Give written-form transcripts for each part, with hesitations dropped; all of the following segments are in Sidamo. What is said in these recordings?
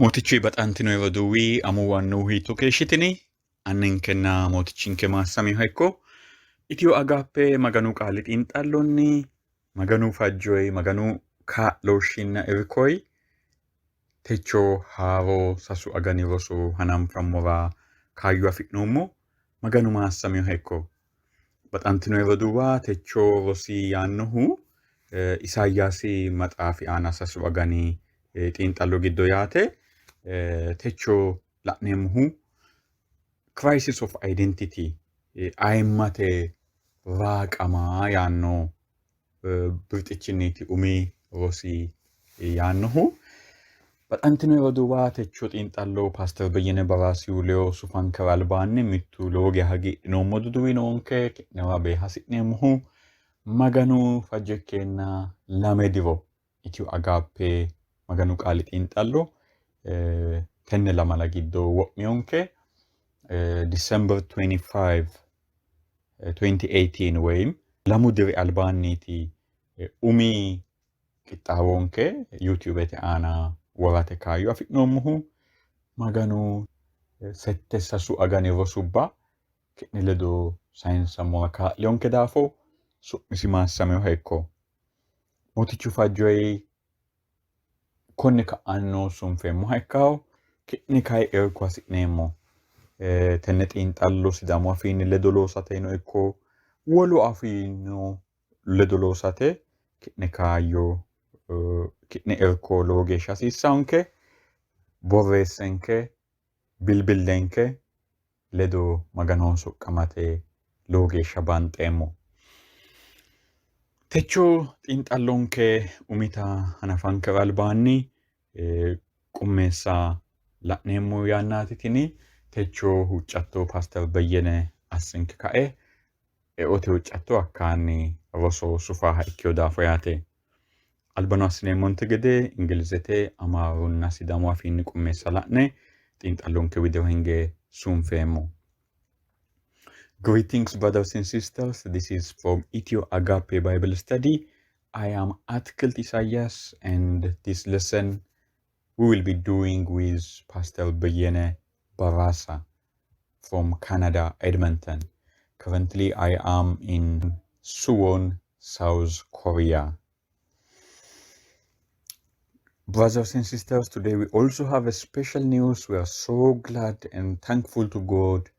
Mootichuy baxantino roduuwi, amuwu annuwu hiitto keeshshitini? Anninkenna Mootichinke maassamiha ikko. Itiyo Agaappe Maganu qaali xiinxallonni, Maganu fajjoy, Maganu kaa'looshshinna irkoy techo haaro sasu agani roso hananfammora kaayyo afi'noommo. Maganu maassamiha ikko. Baxantino roduuwa, techo rosi yaannohu Isayaasi maxaafi aana sasu agani xiinxallo giddo yaate. Techo la'neemmohu crisis of identity, ayimmate raaqama yaanno birxichinniiti umi rosi yaannohu. Baxantino roduuwa, techo xiinxallo Paaster Beyyene Baraasihu ledo sufankera albaanni mittu lowo geya hagiidhinoommo duduwi noonke, ki'newa beeha hasi'neemmohu. Maganu fajjo ikkeenna 2 diro Itiyo Agaappe Maganu qaali xiinxallo tenne lamala giddo wo'miyonke. December 25 2018 woyim 2 diri albaanniiti umi qixxaawonke YouTubete aana worate kaayyo afi'noommohu. Maganu sette sasu agani rosubba ki'ne ledo sayinsammora kaa'liyonke daafo su'misi maassaminoha ikko. Mootichu fajjoyi konni ka'anno sunfeemmoha ikkaho, ki'ne kayi irko hasi'neemmo. Tenne xiinxallo Sidaamu afiinni ledo loosateno ikko wolu afiinno ledo loosate ki'ne kaayyo, ki'ne irko lowo geeshsha hasiissanke. Borreessenke, bilbillenke ledo Maganoho soqqamate lowo geeshsha banxeemmo. Techo xiinxallonke umita hanafankera albaanni qummeessa la'neemmo yannaati tini. Techo huuccatto Paaster Beyyene assinke kae eote huuccatto hakkaanni roso sufaha ikkino daafo yaate. Albano assineemmonte gede Ingilizete, Amaarunna Sidaamu afiinni qummeessa la'ne xiinxallonke widira hinge sunfeemmo. Greetings, brothers and sisters. This is from Ethio Agape Bible Study. I am Atkilt Isaias, and this lesson we will be doing with Pastor Beyene Barasa from Canada, Edmonton. Currently, I am in Suwon, South Korea. Brothers and sisters, today we also have a special news. We are so glad and thankful to God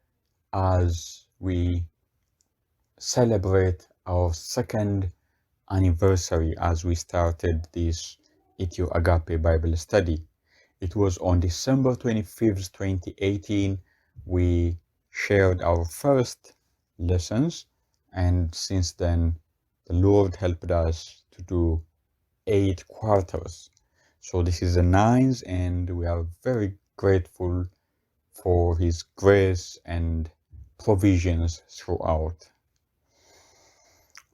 as we celebrate our second anniversary as we started this Ethio Agape Bible study. It was on December 25th, 2018, we shared our first lessons, and since then the Lord helped us to do 8 quarters. So this is the 9th, and we are very grateful for His grace and provisions throughout.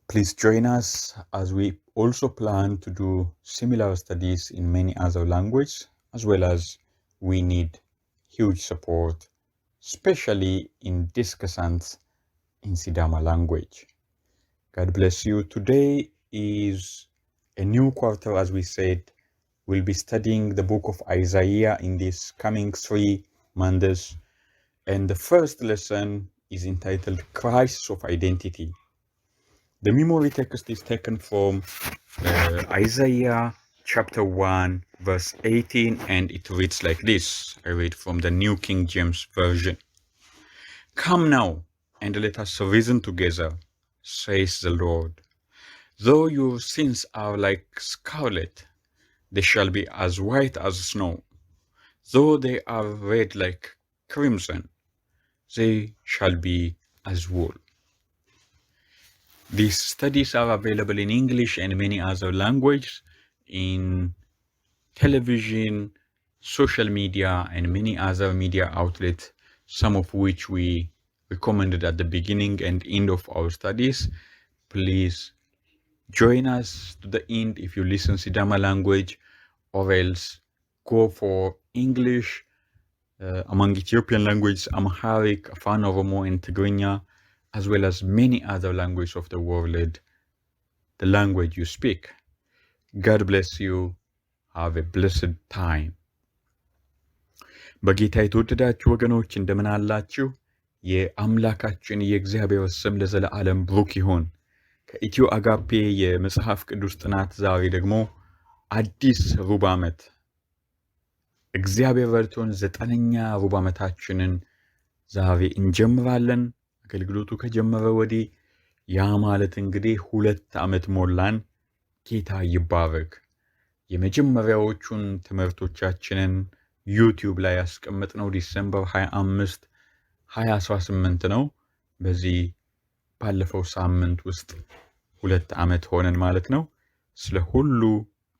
Please join us as we also plan to do similar studies in many other languages, as well as we need huge support, especially in discussants in Sidama language. God bless you. Today is a new quarter, as we said. We'll be studying the book of Isaiah in these coming 3 months. And the first lesson is entitled Crisis of Identity. The memory text is taken from Isaiah chapter 1, verse 18, and it reads like this. I read from the New King James Version. Come now, and let us reason together, says the Lord. Though your sins are like scarlet, they shall be as white as snow. Though they are red like crimson, they shall be as wool. These studies are available in English and many other languages, in television, social media, and many other media outlets, some of which we recommended at the beginning and end of our studies. Please join us to the end if you listen Sidama language, or else go for English, among Ethiopian languages, Amharic, Afan Oromo, and Tigrinya, as well as many other languages of the world, the language you speak. God bless you. Have a blessed time. በጌታ የተወደዳችሁ ወገኖች እንደምን አላችሁ? የአምላካችን የእግዚአብሔር ስም ለዘለዓለም ብሩክ ይሁን። ከኢትዮ አጋፔ የመጽሐፍ ቅዱስ ጥናት ዛሬ ደግሞ አዲስ ሩብ ዓመት እግዚአብሔር ረድቶን 9ኛ ሩብ ዓመታችንን ዛሬ እንጀምራለን። አገልግሎቱ ከጀመረ ወዲህ ያ ማለት እንግዲህ 2 ዓመት ሞላን። ጌታ ይባረክ። የመጀመሪያዎቹን ትምህርቶቻችንን ዩቲዩብ ላይ ያስቀመጥነው December 25 2018 ነው። በዚህ ባለፈው ሳምንት ውስጥ 2 ዓመት ሆነን ማለት ነው። ስለ ሁሉ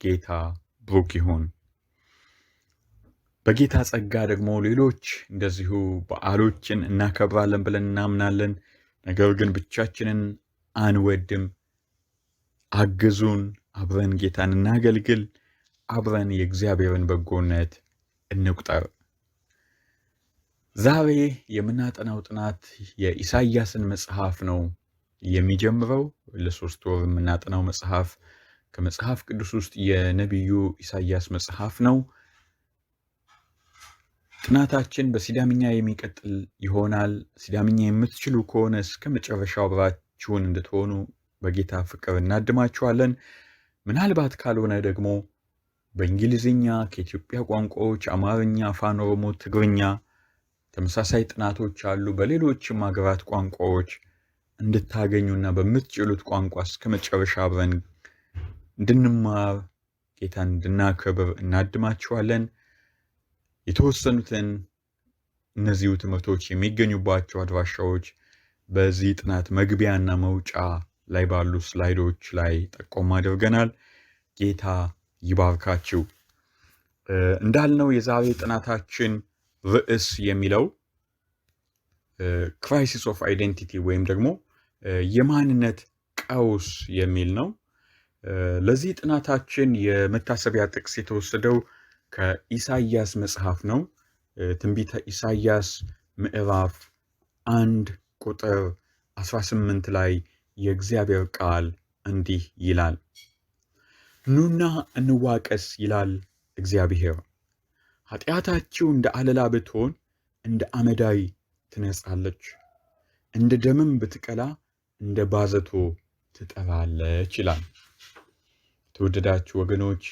ጌታ ብሩክ ይሁን። በጌታ ጸጋ ደግሞ ሌሎች እንደዚሁ በዓሎችን እናከብራለን ብለን እናምናለን። ነገር ግን ብቻችንን አንወድም። አግዙን፣ አብረን ጌታን እናገልግል፣ አብረን የእግዚአብሔርን በጎነት እንቁጠር። ዛሬ የምናጠናው ጥናት የኢሳይያስን መጽሐፍ ነው የሚጀምረው። ለ3 ወር የምናጠናው መጽሐፍ ከመጽሐፍ ቅዱስ ውስጥ የነቢዩ ኢሳይያስ መጽሐፍ ነው። ጥናታችን በሲዳምኛ የሚቀጥል ይሆናል። ሲዳምኛ የምትችሉ ከሆነ እስከ መጨረሻው አብራችሁን እንድትሆኑ በጌታ ፍቅር እናድማችኋለን። ምናልባት ካልሆነ ደግሞ በእንግሊዝኛ ከኢትዮጵያ ቋንቋዎች አማርኛ፣ አፋን ኦሮሞ፣ ትግርኛ ተመሳሳይ ጥናቶች አሉ። በሌሎችም ሀገራት ቋንቋዎች እንድታገኙና በምትችሉት ቋንቋ እስከ መጨረሻ አብረን እንድንማር ጌታን እንድናከብር እናድማችኋለን። የተወሰኑትን እነዚሁ ትምህርቶች የሚገኙባቸው አድራሻዎች በዚህ ጥናት መግቢያና መውጫ ላይ ባሉ ስላይዶች ላይ ጠቆም አድርገናል። ጌታ ይባርካችሁ። እንዳልነው የዛሬ ጥናታችን ርዕስ የሚለው crisis of identity ወይም ደግሞ የማንነት ቀውስ የሚል ነው። ለዚህ ጥናታችን የመታሰቢያ ጥቅስ የተወሰደው ከኢሳይያስ መጽሐፍ ነው። ትንቢተ ኢሳይያስ ምዕራፍ 1 ቁጥር 18 ላይ የእግዚአብሔር ቃል እንዲህ ይላል፣ ኑና እንዋቀስ ይላል እግዚአብሔር፣ ኃጢአታችሁ እንደ አለላ ብትሆን እንደ አመዳይ ትነጻለች፣ እንደ ደምም ብትቀላ እንደ ባዘቶ ትጠራለች ይላል። ተወደዳችሁ ወገኖች፣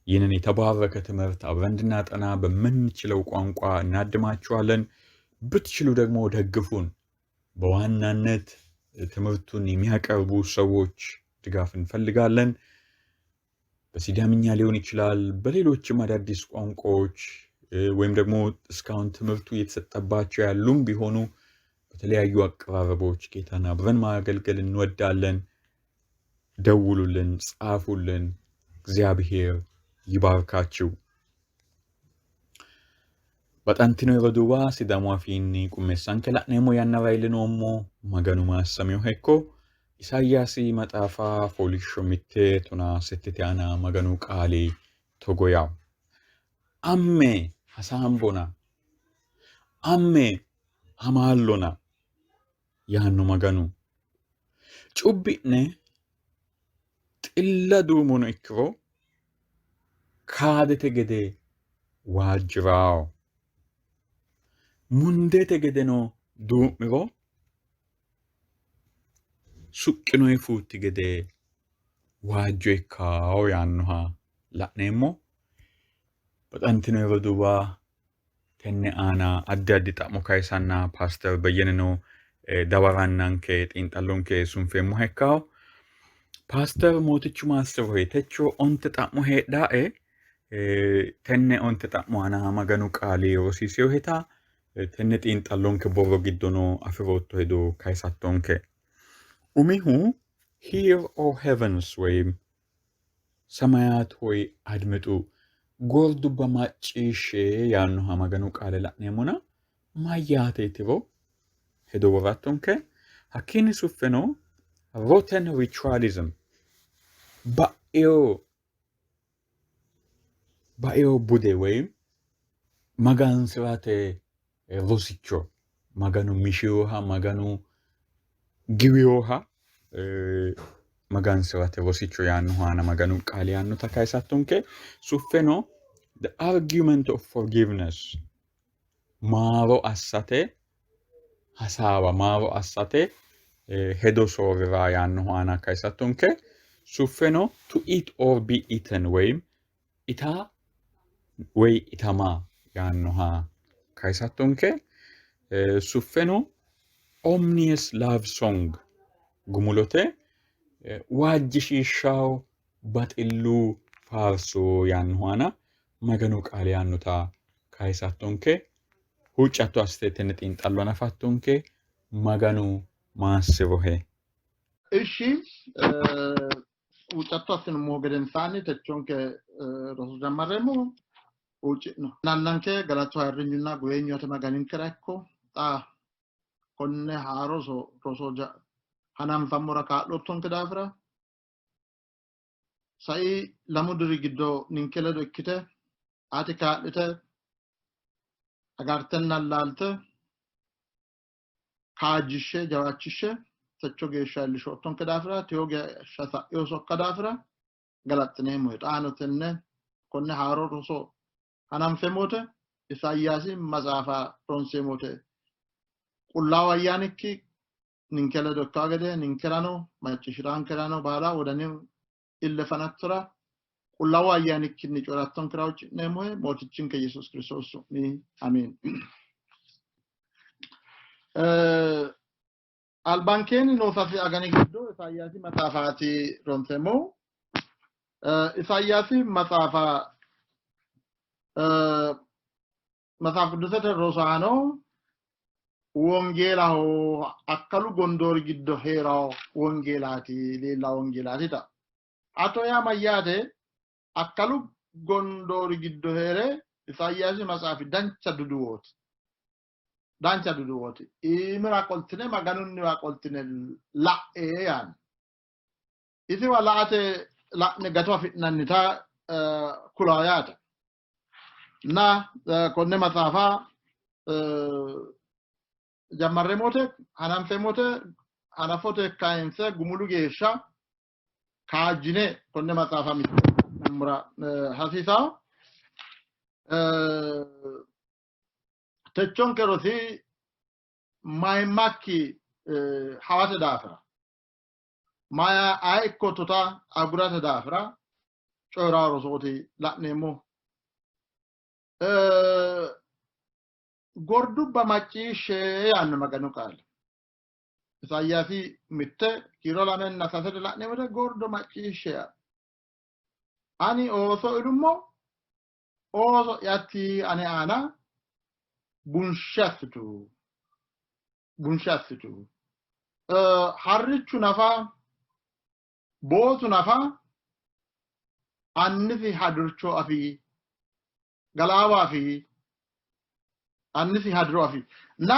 ይህንን የተባረከ ትምህርት አብረን እንድናጠና በምንችለው ቋንቋ እናድማችኋለን። ብትችሉ ደግሞ ደግፉን። በዋናነት ትምህርቱን የሚያቀርቡ ሰዎች ድጋፍ እንፈልጋለን። በሲዳምኛ ሊሆን ይችላል፣ በሌሎችም አዳዲስ ቋንቋዎች ወይም ደግሞ እስካሁን ትምህርቱ እየተሰጠባቸው ያሉም ቢሆኑ በተለያዩ አቀራረቦች ጌታን አብረን ማገልገል እንወዳለን። ደውሉልን፣ ጻፉልን። እግዚአብሔር ይባርካችሁ። Baxantino roduuwa Sidaamu afiinni qummeessanke la'neemmo yannara iillinoommo Maganu maassamiyoha ikko. Isayaasi maxaafa fooliishsho 1 18 aana Maganu qaali togo yawo, amme hasaambona, amme amaallona yaanno Maganu. Cubbi'ne xilla duumono ikkiro kaadete gede waajjiraawo, mundeete gedeno duu'miro suqqinoyi fuutti gede waajjo ikkawo yaannoha la'neemmo. Baxantino roduuwa, tenne aana addi addi xa'mo kayisanna ፓስተር በየነነው dawarannanke xiinxallonke sunfeemmoha ikkawo. ፓስተር mootichu maassirohe techo 9 xa'mo heedhae, tenne 9 xa'mo aana Maganu qaali rosiiseyoheta tenne xiinxallonke borro giddono afirootto hedo kayisattonke. Umihu Hear O heavens ወይም ሰማያት ሆይ አድምጡ፣ ጎርዱባ macciishshe yaannoha Maganu qaale la'neemmona mayyaateetiro hedo worattonke. Hakkiinni suffeno rotten ritualism ba'eo bude ወይም magansi'rate rosicho Maganu mishiyoha Maganu giwiyoha magansi'rate rosicho yaannoha aana Maganu qaali yaannota kayisattonke. Suffeno The argument of forgiveness maaro assate hasaawa maaro assate hedo soorrira yaannohu aana kayisattonke. Suffeno to eat or be eaten woyim ita woy itama yaannoha kayisattonke. Suffeno Omnious Love Song gumulote waajjishiishshawo baxillu faarso yaannohu aana Maganu qaali yaannota kayisattonke. Huuccatto assite tenne xiinxallo hanafattonke. Maganu maassi'rohe. Ishshi huuccatto assinummohu gedensaanni techonke roso jammarreemmo. Huucci'no. Nannanke galatu ayirrinyunna guweenyu ate Maganinkera ikko. Xa konne haaro roso hananfammora kaa'loottonke daafira sai 2 diri giddo ninke ledo ikkite ati kaa'lite agartenna allaalte kaajjishshe jawaachishshe techo geeshsha iillishoottonke daafira teyo geeshsha sa'ino sokka daafira galaxxineemmohe. Xaano tenne konne haaro roso hananfeemmo wote Isayaasi maxaafa ronseemmo wote Qullaawu Ayyaanikki ninke ledo ikkawo gede ninkerano macciishshitaankerano baala wodani ille fanattora Qullaawu Ayyaanikkinni coyi'rattonkera huucci'neemmohe Mootichinke Yesuus Kiristoosi su'mi amiin. Albankeenni noo sase agani giddo Isayaasi maxaafaati ronseemmohu. Isayaasi maxaafa Maxaaf Qidduusete rosaano wongeelaho akkalu gondoori giddo hee'rawo wongeelaati leella wongeelaati ta. Hatto yaa mayyaate? Akkalu gondoori giddo hee're Isayaasi maxaafi dancha duduwooti. Dancha duduwooti. Iimira qoltine Maganunniwa qoltine la'e yaanno. Isiwa la'ate la'ne gato afi'nannita kulawo yaate. Na konne maxaafa jammarreemmo wote hananfeemmo wote hanafote kayinse gumulu geeshsha kaajjine konne maxaafa mittemmora hasiisawo. Techonke rosi mayimmakki hawate daafira maya aye ikkoottota agurate daafira coyi'ra rosooti la'neemmo. Gordubba macciishshe yaanno Maganu qaali. Isayaasi 1 kiiro 2 3 la'neemmo wote gordo macciishshe yaanno. Ani ooso ilummo, ooso'yatti ane aana bunshe assitu. Bunshe assitu. Harrichu nafa bootu nafa annisi hadircho afi, galaawa afi, annisi hadiro afi. Na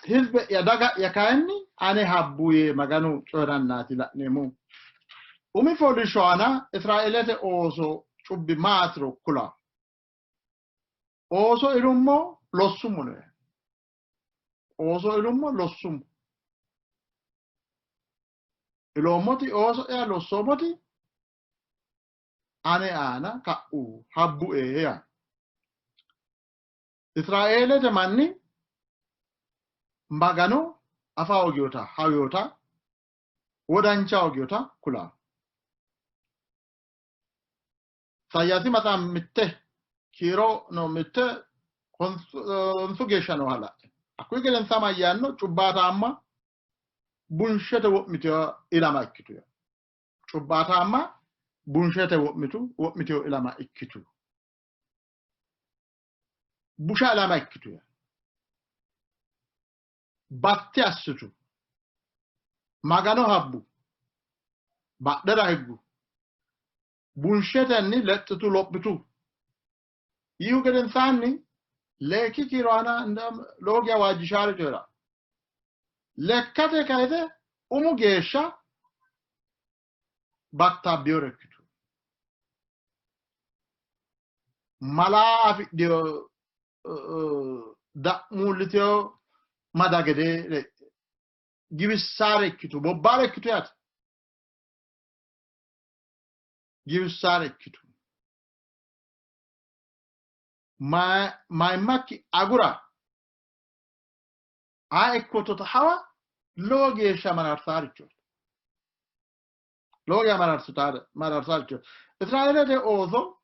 hizbe'ya daga'ya kayinni ane habbu yee Maganu coyi'rannaati la'neemmohu. Umi fooliishsho aana Israeelete ooso cubbi maatiro kula. Ooso ilummo lossummo no. Ooso ilummo lossummo. Iloommoti ooso'ya lossoommoti ane aana ka'u habbue yaa. Israeelete manni Magano afa hoogiota hawiota wodancha hoogiota kula. Isayaasi maxaafi 1 kiiro no 1 honsu geeshsha nooha la'e. Hakkuyi gedensa mayyaanno? Cubbaataamma bunshete wo'mitino ilama ikkitu. Cubbaataamma bunshete wo'mitu wo'mitino ilama ikkitu. Busha ilama ikkitu. Batte assitu. Magano habbu. Badhera higgu. Bunshetenni lexxitu lophitu. Yiihu gedensaanni leekki kiiro aana lowo geya waajjishaare coyi'ra. Lekkate kayise umu geeshsha battaabbinore ikkitu. Malaa afidhino da'muullitino mada gede giwissaare ikkitu, bobbaare ikkitu yaate. Giwissaare ikkitu. Mayimmakki agura aye ikkoottota hawa lowo geeshsha mararsaarichooti. Lowo geeshsha mararsaarichooti. Israeelete ooso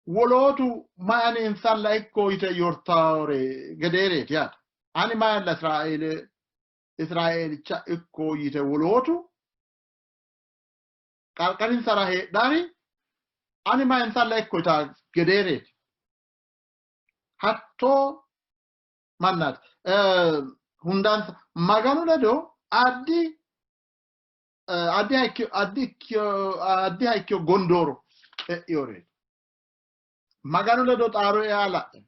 wolootu mayi ani insalla ikko yite yortaore gedeereeti yaate. Ani mayalla Israeele Israeelicha ikko yite wolootu qarqarinsara heedhari ani mayi insalla ikko yita gedeereeti. Hattoo mannaati. Hundansa Maganu ledo addi addiha ikkino addi addiha ikkino gondooro e'inoreeti. Maganu ledo xaaro ea la'e.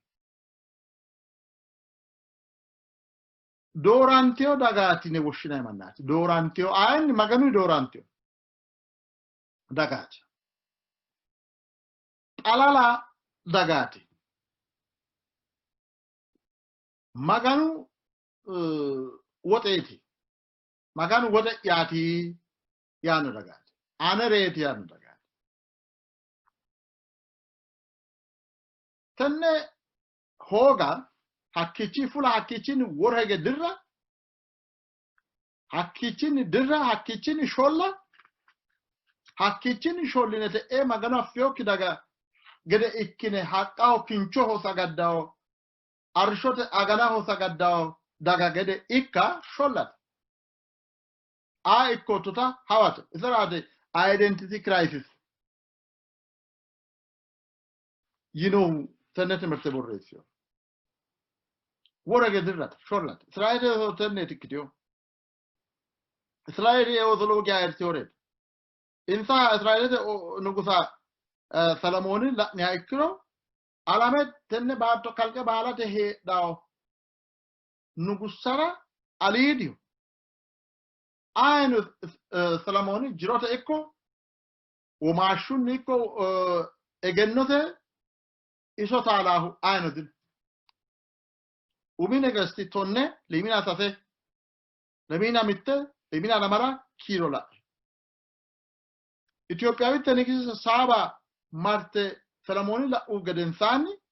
Doorantino dagaati yine woshshinanni mannaati. Doorantino ayinni Maganu doorantino dagaati. Xalala dagaati. Maganu woxeeti. Maganu woxe'yaati yaanno dagaati. Anereeti yaanno dagaati. Tenne hooga hakkiichi fula hakkiichinni woro hige dirra hakkiichinni dirra hakkiichinni sholla hakkiichinni sholline te'ee Magano affinokki daga gede ikkine haqqaho kinchoho sagaddaho arshote aganaho sagaddaho daga gede ikka shollate. Aa ikkoottota hawate. Iseraati identity crisis yinohu tenne timirte borreessino. Woro hige dirrate, shollate. Israeelete ooso tenneeti ikkitino. Israeeli ooso lowo geya ayirritinoreeti. Insa Israeelete nugusa Selemooni la'niha ikkiro alame tenne baatto kalqe baalate heedhanno nugussara aliidiho. Ayino Selemooni jirote ikko womaashshunni ikko egennote iso taalaahu ayino dino. Umi Negesti 14 3 25 22 kiiro la'e. Itiyophiyawitte Nigise Saaba marte Selemooni la'u gedensaanni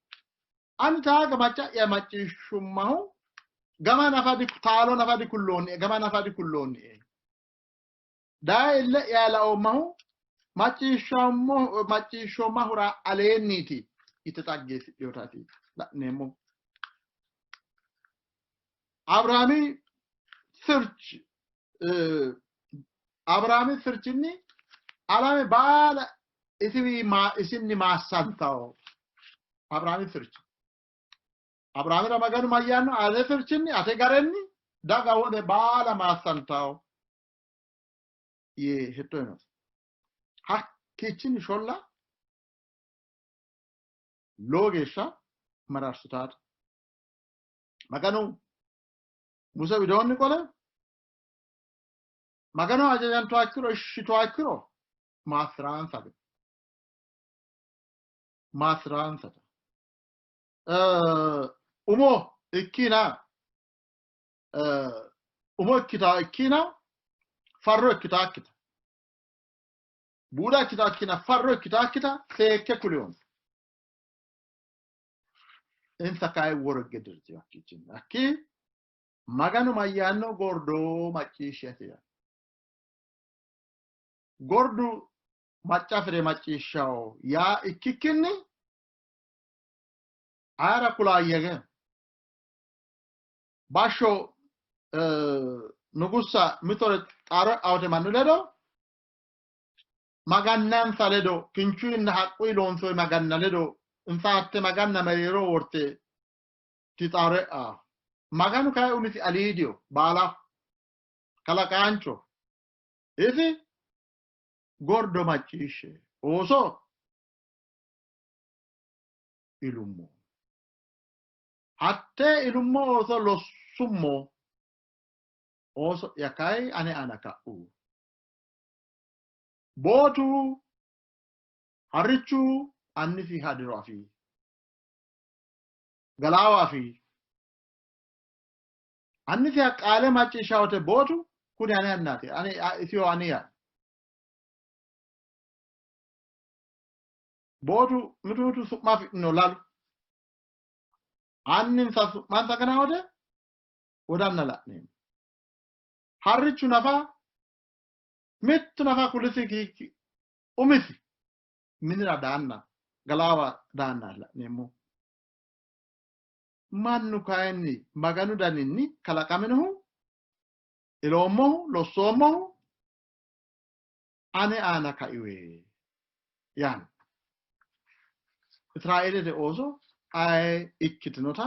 ani taaga macca'ya macciishshummahu gama nafa taalo nafa dikulloonnie gama nafa dikulloonnie. Daye ille'ya laoommahu macciishshoommahura aleenniiti yite xaggeessidhinotaati la'neemmo. Abiraami sirchi Abiraami sirchinni alame baala isiwi isinni maassantawo. Abiraami sirchi. Abiraamira Maganu mayyaanno ate sirchinni ate garenni daga wode baala maassantawo yee hexxo uyinosi. Hakkiichinni sholla lowo geeshsha mararsitaate. Maganu Muse widoonni qole Magano hajajantuha ikkiro ishshituha ikkiro maassi'raansate. Maassi'raansate. Umo ikkina umo ikkita ikkina farro ikkita ikkita. Buuda ikkita ikkina farro ikkita ikkita seekke kuliyonsa. Insa kayi woro higge dirtino hakkiichinni. Hakkii Maganu mayyaanno gordo macciishshate yaanno. Gordu macca afi're macciishshawo yaa ikkikkinni ayera kulaayyege bashsho nugussa mitore xaaro e'awote mannu ledo magannansa ledo kinchuyinna haqquyi loonsoyi maganna ledo insa hatte maganna mereero worte xaaro e'aa. Maganu kayi umisi aliidiho baalaho kalaqaancho. Isi gordo macciishshe ooso ilummo. Hattee ilummo ooso lossummo ooso'ya kayi ane aana ka'u. Bootu harrichu annisi hadiro afi. Galaawa afi. Annisiha qaale macciishsha wote bootu kuni ane annaati ane isiho aniya. Bootu mitu mitu su'ma afidhino lalu. Anninsa su'mansa gana wote wodanna la'neemmo. Harrichu nafa mittu nafa kulisi umisi minira daanna galaawa daanna la'neemmo. Mannu kayinni Maganu daninni kalaqaminohu iloommohu lossoommohu ane aana kaiwe yaanno. Israeelete ooso aye ikkitinota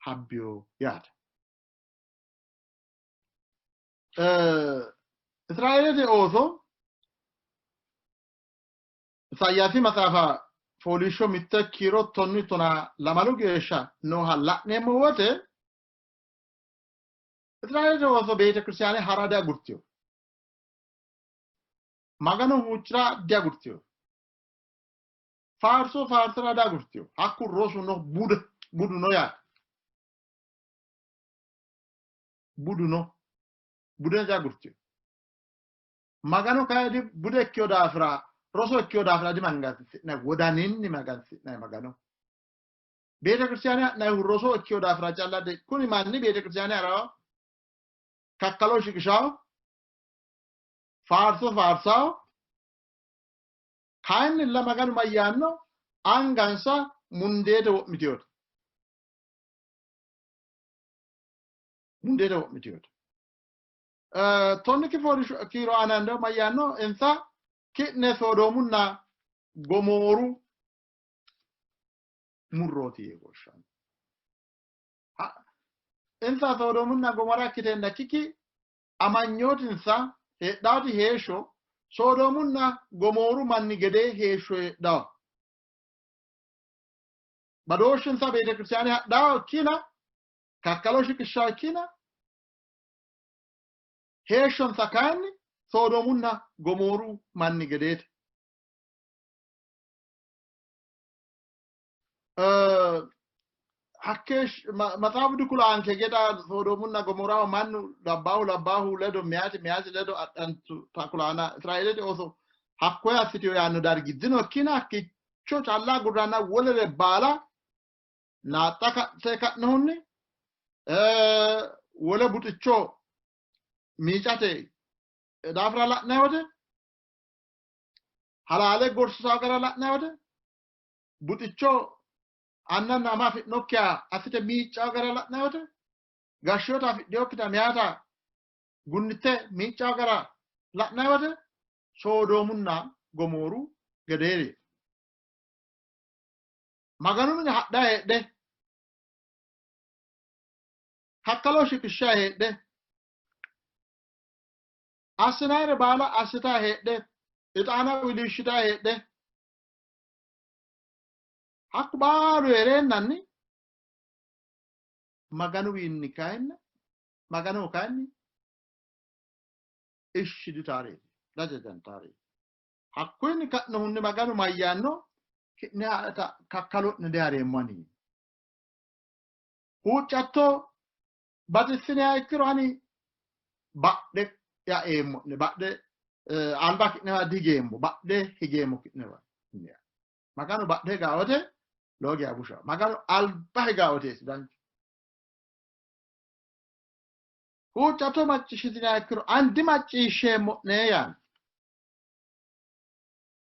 habbiyo yaate. Israeelete ooso Isayaasi maxaafa fooliishsho 1 kiiro 12 geeshsha nooha la'neemmo wote Israeelete ooso beetekiristaane ha'ra diagurtino. Magano huuccira diagurtino. Faarso faarsira diagurtino. Hakku rosu no, budu no yaate. Budu no. Bude diagurtino. Magano kayinni bude ikkino daafira, roso ikkino daafira dimagansi'nanni, wodaninni magansi'nanni Magano. Beetekiristaane ha'nannihu roso ikkino daafira calla kuni manni beetekiristaane ha'rawo, kakkalo shiqishawo, faarso faarsawo, kayinnilla Maganu mayyaanno angansa mundeete wo'mitinote. Mundeete wo'mitinote. Tonnikki fooliishsho kiiro aana mayyaanno insa ki'ne Sodoomunna Gomooru murrooti yee woshshanno. Insa Sodoomunna Gomora ikkiteenna kiki amanyootinsa heedhaati heeshsho Sodoomunna Gomooru manni gedee heeshsho heedhawo. Badooshshinsa beetekiristaane hadhawo ikkina kakkalo shiqishshawo ikkina heeshshonsa kayinni Sodoomunna Gomooru manni gedeete. Hakke maxaafu dikulaanke geda Sodoomunna Gomoraho mannu labbaahu labbaahu ledo meyaati meyaati ledo adhantu kulaana Israeelete ooso hakkoye assitiyo yaanno dargi dino ikkina hakkicho calla agurranna wolere baala naaxxa ka'te ka'nohunni wole buxicho miicate daafira la'nanni wote halaale gorsisaa gara la'nanni wote buxicho annanna ama afidhinokkiha assite miiccaa gara la'nanni wote gashshoota afidhinokkita meyaata gunnitte miiccaa gara la'nanni wote Sodoomunna Gomooru gedeeri. Maganu mine hadhayi heedhe kakkalo shiqishshayi heedhe assinayire baala assitayi heedhe ixaana wiliishshitayi heedhe hakku baalu heereennanni Maganuwiinni kayinni Maganoho kayinni ishshi ditaareeti dajajantaareeti. Hakkuyinni ka'nohunni Maganu mayyaanno ki'ne kakkalo'ne dihareemmo ani. Huuccatto batissiniha ikkiro ani badhe yaeemmo'ne, badhe alba ki'newa dihigeemmo, badhe higeemmo ki'newa. Maganu badhe higaa wote lowo geya bushaho. Maganu alba higaa woteeti danchu. Huuccatto macciishshitiniha ikkiro ani dimacciishsheemmo'ne yaanno.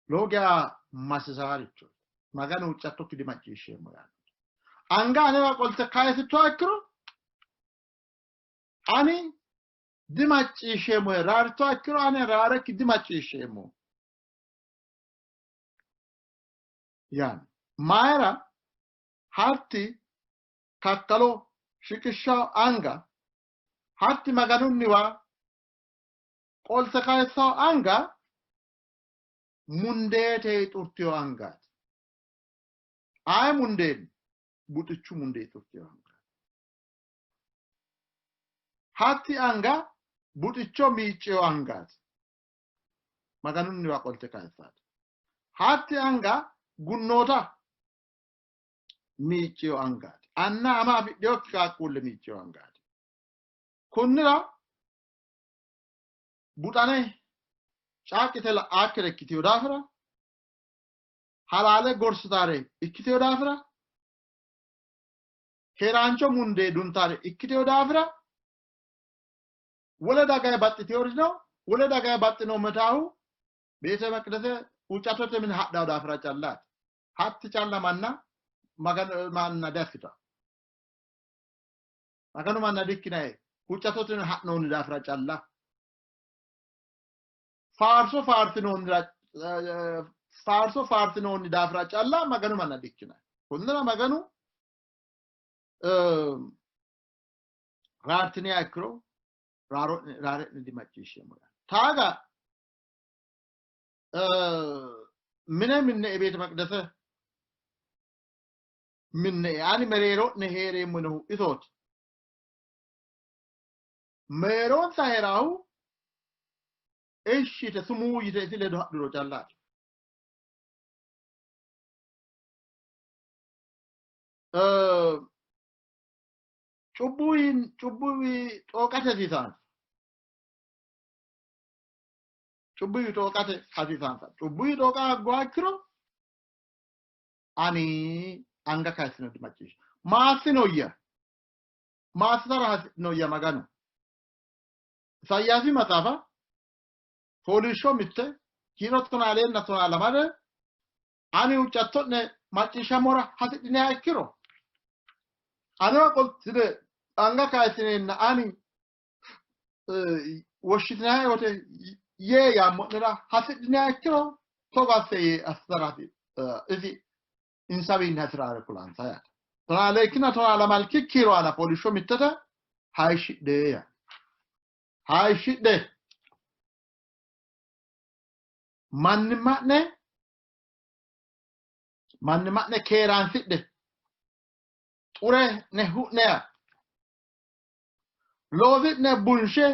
Lowo geya masisaaricho. Maganu huuccattokki dimacciishsheemmo yaanno. Anga anewa qolte kayisittoha ikkiro ani dimacciishsheemmohe, raarittoha ikkiro ani raarekki dimacciishsheemmo yaanno. Mayira hatti kakkalo shiqishshawo anga hatti Maganunniwa qolte kayissawo anga mundeete xurtiyo angaati. Aye mundeenni? Buxichu mundee xurtiyo angaati. Hatti anga buxicho miicciyo angaati. Maganunniwa qolte kayissaati. Hatti anga gunnoota miicciyo angaati. Anna ama afidhinokki qaaqquulle miicciyo angaati. Kunnira buxane caaqqite la'aakkire ikkitino daafira halaale gorsitaare ikkitino daafira Keeraancho mundee duntare ikkiteyo daafira wole dagayi baxxiteyorino wole dagayi baxxino metaahu beete meqdese huuccattote mine hadhawo daafira callaati. Hatti calla manna Maganu manna diassitawo. Maganu manna dikkinayi huuccattote mine ha'noonni daafira calla. Faarso faarsinoonni faarso faarsinoonni daafira calla Maganu manna dikkinayi. Konnira Maganu raartiniha ikkiro raare'ne dimacciishsheemmo. Taaga mine minne beete maqdese minne ani mereero'ne hee'reemmo yinohu isooti. Mereeronsa hee'raahu ishshi yite sumuu yite isi ledo hadhuro callaati. Cubbuwi xooqate hasiisaansa. Cubbuwi xooqate hasiisaansa. Cubbuwi xooqa hagguha ikkiro ani anga kayissino dimacciishsha. Maassinoyya? Maassitara hasi'noyya Maganu? Isayaasi maxaafa fooliishsho 1 kiiro 12 12 ani huuccatto'ne macciishshammora hasidhiniha ikkiro anewa qoltine anga kayissineenna ani woshshitinanni wote yee yaammo'nera hasidhiniha ikkiro togo asse yee assitara isi insawiinni hasi'raare kulansa yaate. 12 12 kiiro aana fooliishsho 1 hayishshidhe yaate. Hayishshidhe mannimma'ne keeraansidhe xure'ne hu'neya loosi'ne bunshe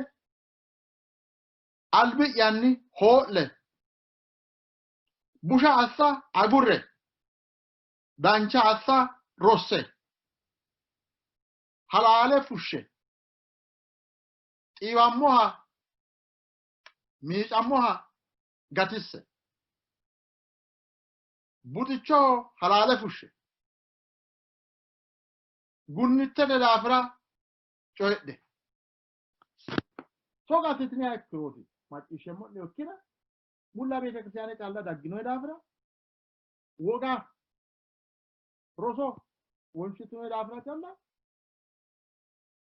albi'yanni hoo'le busha assa agurre dancha assa rosse halaale fushshe xiiwammoha miicammoha gatisse buxichoho halaale fushshe gunnittete daafira coyidhe. Togo assitiniha ikkirooti macciishsheemmo'ne ikkina mulla beetekiristaane calla dagginoe daafira woga roso wonshitinoe daafira calla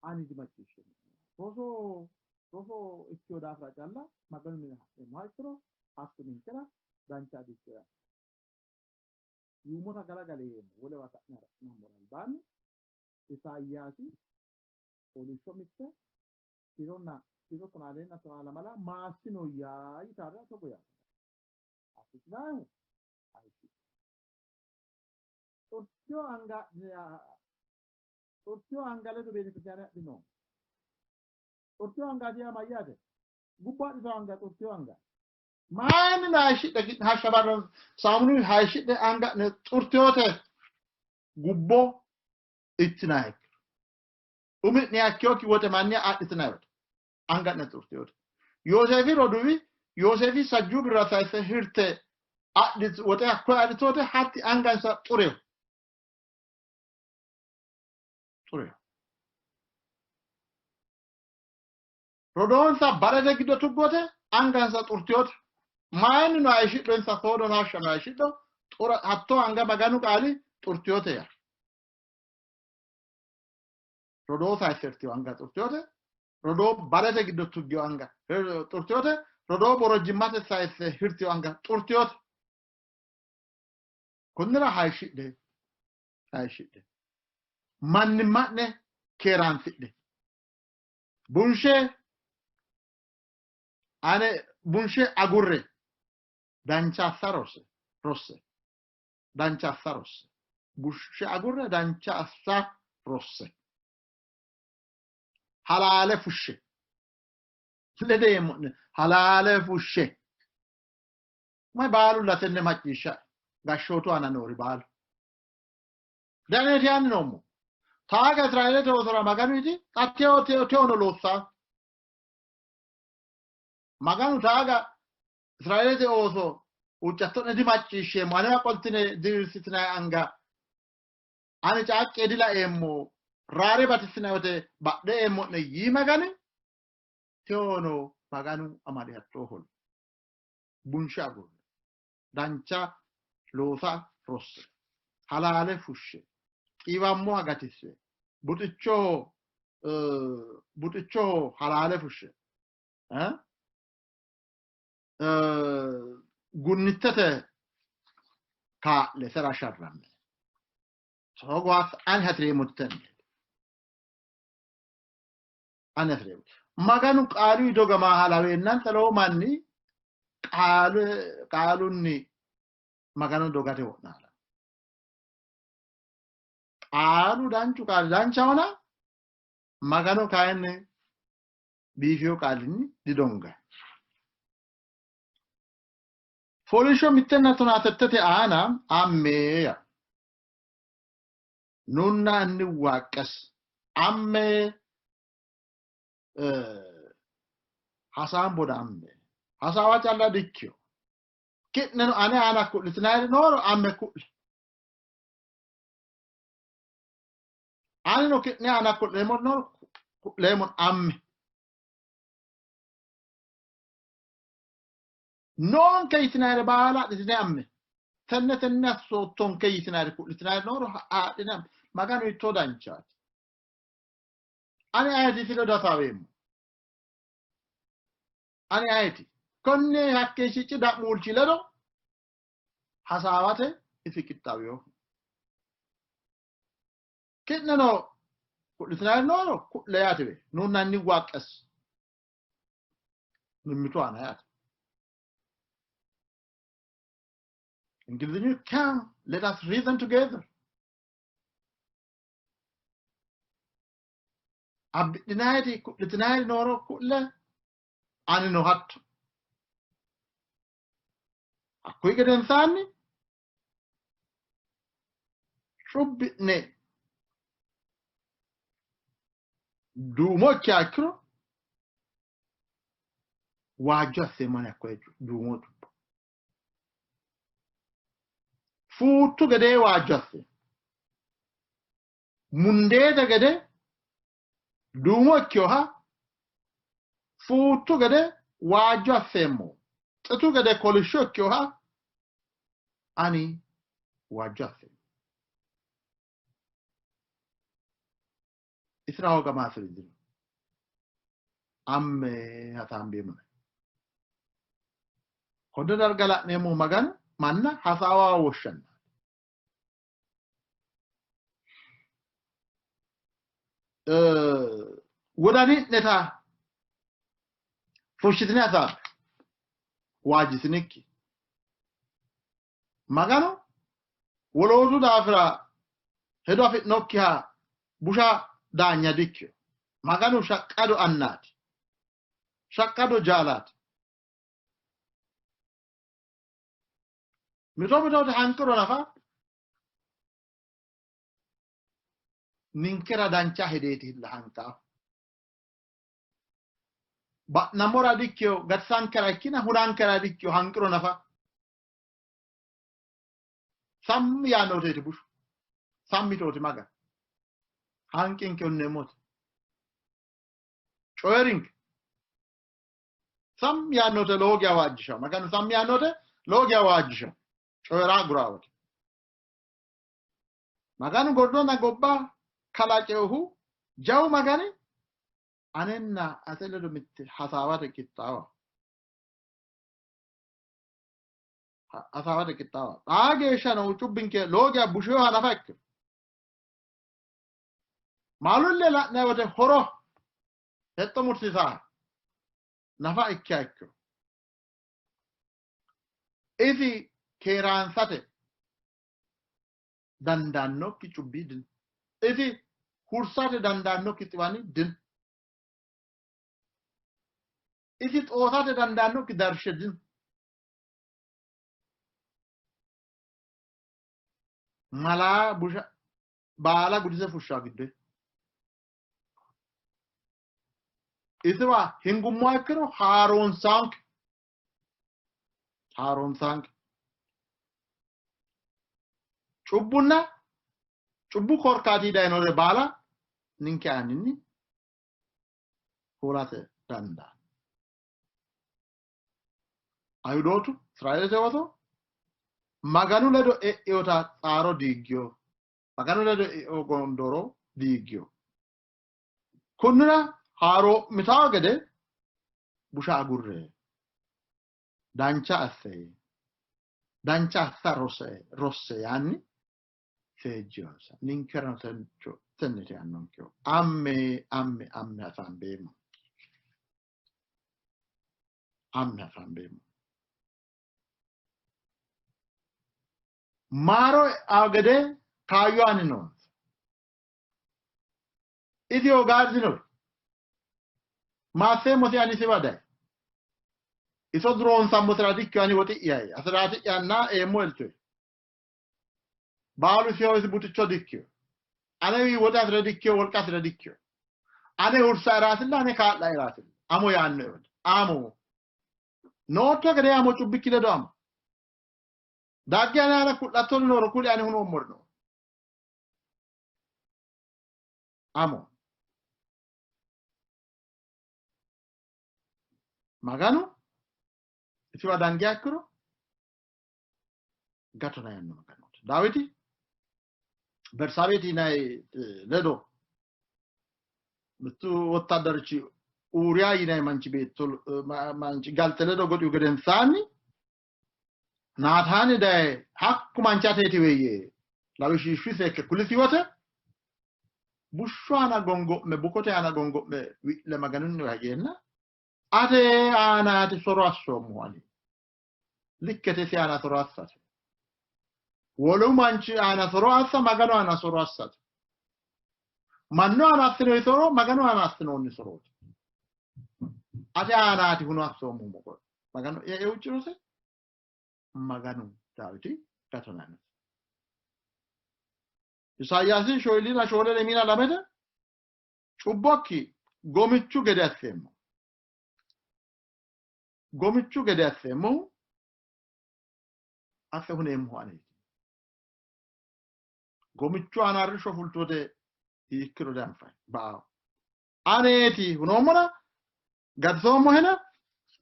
ani dimacciishsheemmo. Roso ikkino daafira calla Maganu mine ha'neemmoha ikkiro hakku ninkera dancha dikkino yaate. Yuummota galagale yeemmo wolewa sa'ne ha'nammora albaanni Isayaasi fooliishsho 1 kiironna kiiro 12 12 maassinoyya yitarra togo yaate. Assitinayihu hayishshidhe. Xurtiyo anga ledo beetekiristaane adhino. Xurtiyo angaati yaa mayyaate? Gubbo adhito anga xurtiyo anga. Mayinni hayishshidhe hashsha barra saamununni hayishshidhe anga'ne xurtiyote gubbo ittinanni ikkiro. Umi'ne akkiyokki woxe manni adhitinanni wote anga'ne xurtiyote. Yooseefi roduuwi Yooseefi sajjuu birra sayisse hirte adhit woxe hakkoye adhitoote hatti angansa xureho. Xureho. Rodoonsa barete giddo tuggote angansa xurtiyote. Mayinni no hayishshidho insa soodono hashshano hayishshidho xura hattoo anga Maganu qaali xurtiyote yaa. Rodoo sayisse hirtiyo anga xurtiyote. Rodoo barete giddo tuggiyo anga xurtiyote. Rodoo borojjimmate sayisse hirtiyo anga xurtiyote. Konnira hayishshidhe hayishshidhe. Mannimma'ne keeraansidhe. Bunshe ane bunshe agurre dancha assa rosse rosse dancha assa rosse bunshe agurre dancha assa rosse halaale fushshe ledeemmo'ne halaale fushshe may baalu latenne macciishsha gashshootu aana noori baalu daneeti yaanni noommo taaga Israeelete oosora Maganu yiti xa teo teo teono loossaa Maganu taaga Israeelete ooso huuccatto'ne dimacciishsheemmo anewa qoltine diriirsitinanni anga ani caaqqe dilaeemmo Raare batissinanni wote badhe eemmo'ne yii Magani tewono Maganu amade hattoohona. Bunshe agurre. Dancha loosa rosse. Halaale fushshe. Xiiwammoha gatisse. Buxichoho buxichoho halaale fushshe. Gunnittete kaa'le sera sharramme. Togo ani hasireemmotti tenneeti. Ani hasireemmo. Maganu qaalu dogama halaweennansa lowo manni qaalunni Magano dogate wo'naala. Qaalu danchu qaali danchahona Magano kayinni biifiyo qaalinni didonga. Fooliishsho 118 aana amme ya. Nunna እንዋቀስ amme hasaambo amme hasaawa calla dikkiyo ki'neno ane aana ku'litinayiri nooro amme ku'le anino ki'ne aana ku'leemmori nooro ku'leemmo amme noonke yitinayire baala adhitine amme tenne tenne assoottonke yitinayire ku'litinayiri nooro adhine amme Maganu hiittoo danchaati. Ani ayeti isi ledo hasaaweemmo? Ani ayeti? Konne hakkeeshshichi da'muulchi ledo hasaawate isi qixxaawinoho. Ki'neno ku'litinayiri nooro ku'le yaatewe nuunna waaqqes mimmitu aana yaate. Ingilizinyu come let us reason together. Abbidhinayiti ku'litinayiri nooro ku'le anino hatto. Hakkuyi gedensaanni cubbi'ne duumo ikkiha ikkiro waajjo asseemmani hakkoye duumo cubbo. Fuuttu gedee waajjo asse. Mundeete gede duumo ikkinoha fuuttu gede waajjo asseemmo. Xitu gede kolishsho ikkinoha ani waajjo asseemmo. Isira hooga maasiri dino. Amme hasaambeemmona. Konne darga la'neemmohu Maganu manna hasaawa woshshanna. Wodani'neta fushshitine hasaabbe waajjitinikki. Maganu wolootu daafira hedo afi'nokkiha busha daanya dikkino. Maganu shaqqado annaati. Shaqqado jaalaati. Mito mitooti hanqiro nafa ninkera dancha hedeeti hilla hanqaahu. Ba'nammora dikkino, gatisankera ikkina hunankera dikkino hanqiro nafa. Sammi yaannoteeti bushu. Sammitooti Maganu. Hanqinke hunneemmote. Coyi'rinke. Sammi yaannote lowo geya waajjishawo. Maganu sammi yaannote lowo geya waajjishawo. Coyi'ra agurawote. Maganu gordonna gobba kalaqinohu jawu Magani anenna ate ledo mitte hasaawate qixxaawa. Hasaawate qixxaawa. Xaa geeshsha noo cubbinke lowo geya busheyoha nafa ikkiro. Maalulle la'nanni wote horo hexxo mursiisaa nafa ikkiha ikkiro. Isi keeraansate dandaannokki cubbi dino. Isi hursate dandaannokki xiwani dino. Isi xoosate dandaannokki darshe dino. Malaa busha baala gudise fushshaa gidde. Isiwa hingummoha ikkiro haaroonsaanke. Haaroonsaanke. Cubbunna cubbu korkaati dayinore baala Ninke aaninni hoolate dandaanno. Ayihudootu Israeelete ooso Maganu ledo e'inota xaaro diiggino. Maganu ledo e'ino gondooro diiggino. Kunnira haaroo'mitanno gede busha agurre, dancha asse, dancha assa rosse yaanni seejjinonsa. Ninkerano tennete yaannonkehu. Amme, amme, amme hasaambeemmo. Amme hasaambeemmo. Maaro e'anno gede kaayyo aanni noonsa. Isi hogaasinoe. Maasseemmosi ani isiwa daye. Iso duroonsammosira dikkiyo ani woxi'yayi. Asiraati'yanna eemmo eltoe. Baalu isiho isi buxicho dikkiyo. Anewi woxe afi're dikkiyo, wolqa afi're dikkiyo. Ane hursaeraasilla, ane kaa'laeraasilla. Amo yaannoe. Amo. Nootto gede amo cubbikki ledo amo. Dagge ane aana ku'lattori nooro kuli ani hunoommori no. Amo. Maganu isiwa dangiha ikkiro gatona yaanno Maganooti. Daawiti Bersaabeeti yinanni ledo mittu wottaddarichi Uuriya yinanni manchi beetto manchi galte ledo goxihu gedensaanni Naataani daye hakku manchi ateetiwe yee lawishshiishshu seekke kulisi wote bushshu aana gongo'me bukote aana gongo'me wi'le Maganunniwa higeenna ate aanaati soro assoommohu ani likkete isi aana soro assate wolu manchi aana soro assa Maganu aana soro assate mannu aana assinoonni soro Maganu aana assinoonni sorooti ate aanaati huno assoommohu moqo Maganu e'e huuccinose Maganu Daawiti gatona yaannosi. Isayaasi shoyilina shoole lemiina lamete cubbokki gomichu gede asseemmo. Gomichu gede asseemmohu asse huneemmohu aneeti. Gomichu aana arrishsho fultote hiikkiro dianfanni ba'ao. Aneeti hunoommona gatisoommohena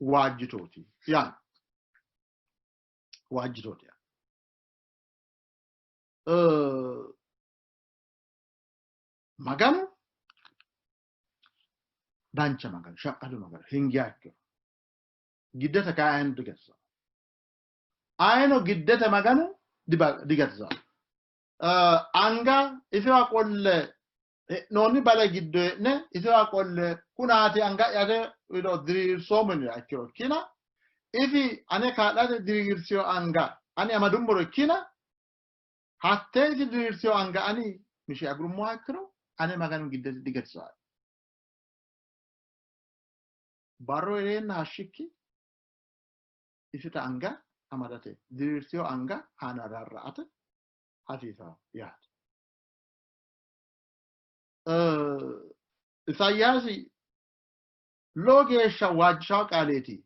waajjitooti yaanno. Waajjitooti yaanno. Maganu dancha Maganu, shaqqadu Maganu, hingiha ikkiro giddete kayi ayino digatisano. Ayino giddete Maganu digatisano. Anga isiwa qolle hee'noonni bale giddo hee'ne isiwa qolle kunaati anga'yate wido diriirsoommo yiniha ikkiro ikkina isi ane kaa'late diriirsino anga ani amadummoro ikkina hattee isi diriirsino anga ani mishe agurummoha ikkiro ane Maganu giddesi digatisaae. Barru hee'reenna hashshikki isita anga amadate diriirsino anga aana rarra'ate hasiisanno yaate. Isayaasi lowo geeshsha waajjishawo qaaleeti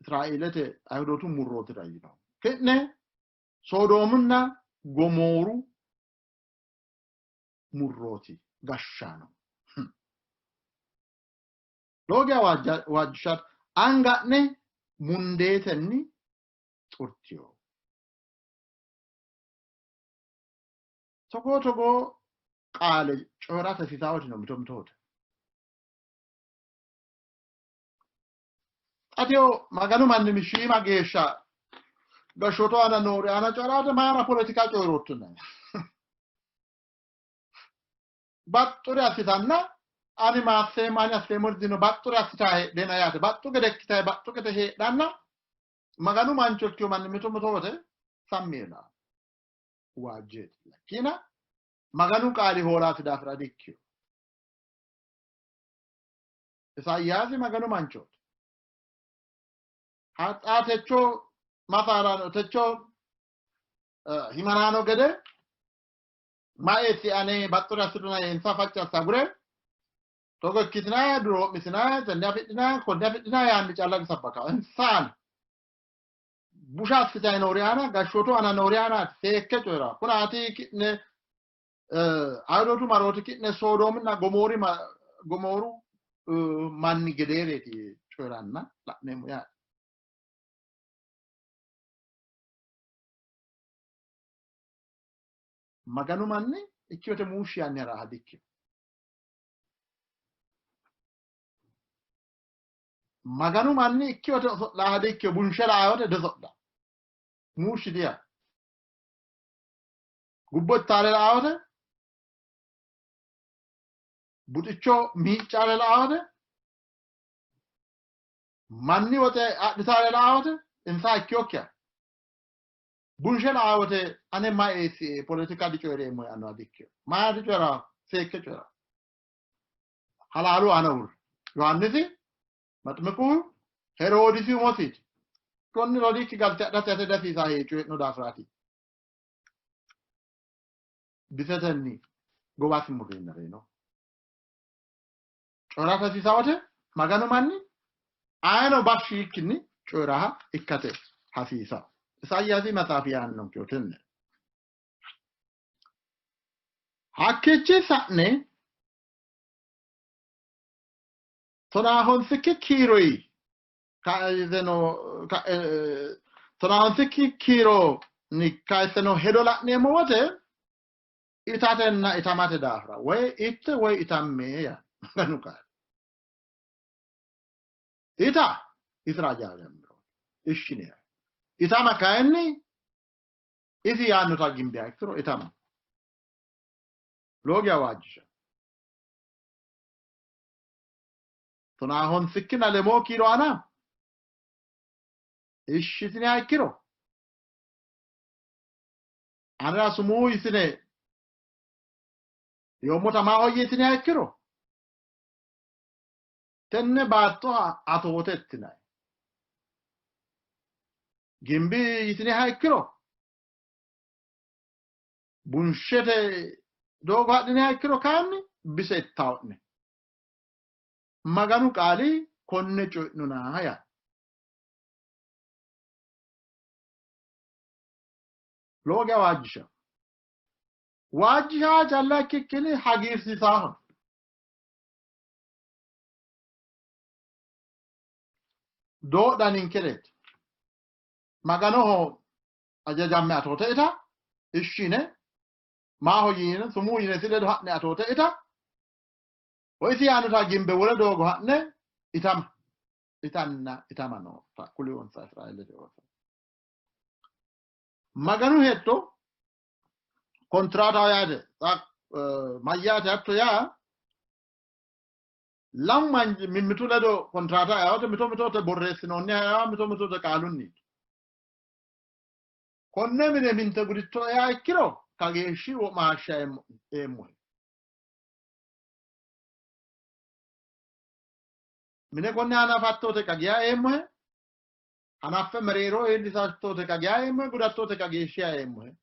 Israeelete Ayihudootu murrootira yiino. Ki'ne Sodoomunna Gomooru murrooti gashshaano. Lowo geya waajjishaate. Anga'ne mundeetenni xurtino. Togoo togoo qaale coyi'rate hasiisaawoti no mito mito wote. Xateho Maganu manni shiima geeshsha gashshootu aana noori aana coyi'rate mayira poletika coyi'roottunna baxxure assitanna ani maasseemmo ani asseemmori dino baxxure assitaa heedheenna yaate baxxu gede ikkitae baxxu gede heedhanna Maganu mancho ikkino manni mito mito wote sammi yee laanno. Waajjeeti. Lakkina Maganu qaali hoolaasi daafira dikkino. Isayaasi Maganu manchooti. Haxaa techo masaalaano techo himanaano gede maeessi ane baxxure assidhona yeensa facci assa agure togo ikkitinaa duroo'mitinaa tenne afidhinaa konne afidhinaa yaanni calla disabbaka. Insaan busha assitayi noori aana gashshootu aana noori aanaati seekke coyi'ra. Kunaati ki'ne Ayihudootu marooti ki'ne Soodoominna Gomooru manni gedeereeti coyi'ranna la'neemmo yaate. Maganu manni ikkiyote muushshi yaanni ha'raaha dikkino. Maganu manni ikkiyote oso'laaha dikkino, bunshe laayote diso'la. Muushshi diya. Gubbo ittaare laayote, buxicho miiccaare laayote, manni woxe adhitaare laayote, insa ikkiyokkiha. Bunshe laayote ane ma eessie politika dicoyi'reemmo yaannoha dikkino. Maa dicoyi'ra seekke coyi'ra. Halaalu aana uurre. Yohaannisi Maximiqu Heroodisi umosiiti. Konni rodiikki galte adhate ate dasiisaa yee coyi'no daafiraati. Bisetenni gowasi murreenna reyino. Coyi'rate hasiisaa wote Maganu manni ayeno bashshi yiikkinni coyi'raha ikkate hasiisa. Isayaasi maxaafi yaannonkehu tenne. Hakkiichi sa'ne tonaa honsikki kiiroyi kayiseno 50 kiironni kayisseno hedo la'neemmo wote itatenna itamate daafira woy itte woy itamme yaa Maganu qaali. Ita isira hajajammiro ishine itama kayinni isi yaannota gimbiha ikkiro itama lowo geya waajjisha. 57 kiiro aana ishshitiniha ikkiro anera sumuu yitine yoommota maahoyye yitiniha ikkiro tenne baatto atoote ittinanni. Gimbi yitiniha ikkiro bunshete doogo hadhiniha ikkiro kayinni bise ittao'ne. Maganu qaali konne coyi'nona yaa. Lowo geya waajjisha. Waajjisha calla ikkikkinni hagiirsiisaaho. Doodha ninkereeti. Maganoho hajajamme atoote ita, ishshi yine, maahoyye yine, sumuu yine isi ledo ha'ne atoote ita, woy isi yaannota gimbe wole doogo ha'ne itama. Itanna itama noota kuliyonsa Israeelete ooso. Maganu hexxo kontiraataho yaate. Mayyaate hatto yaa lamu manchi mimmitu ledo kontiraata eawote mito mitote borreessinoonniha yaa mito mitote qaalunni. Konne mine minte guditto ea ikkiro kageeshshi wo'ma hashsha eemmohe. Mine konne hanafattote kageya eemmohe. Hanaffe mereero iillisattote kageya eemmohe, gudattote kageeshshiha eemmohe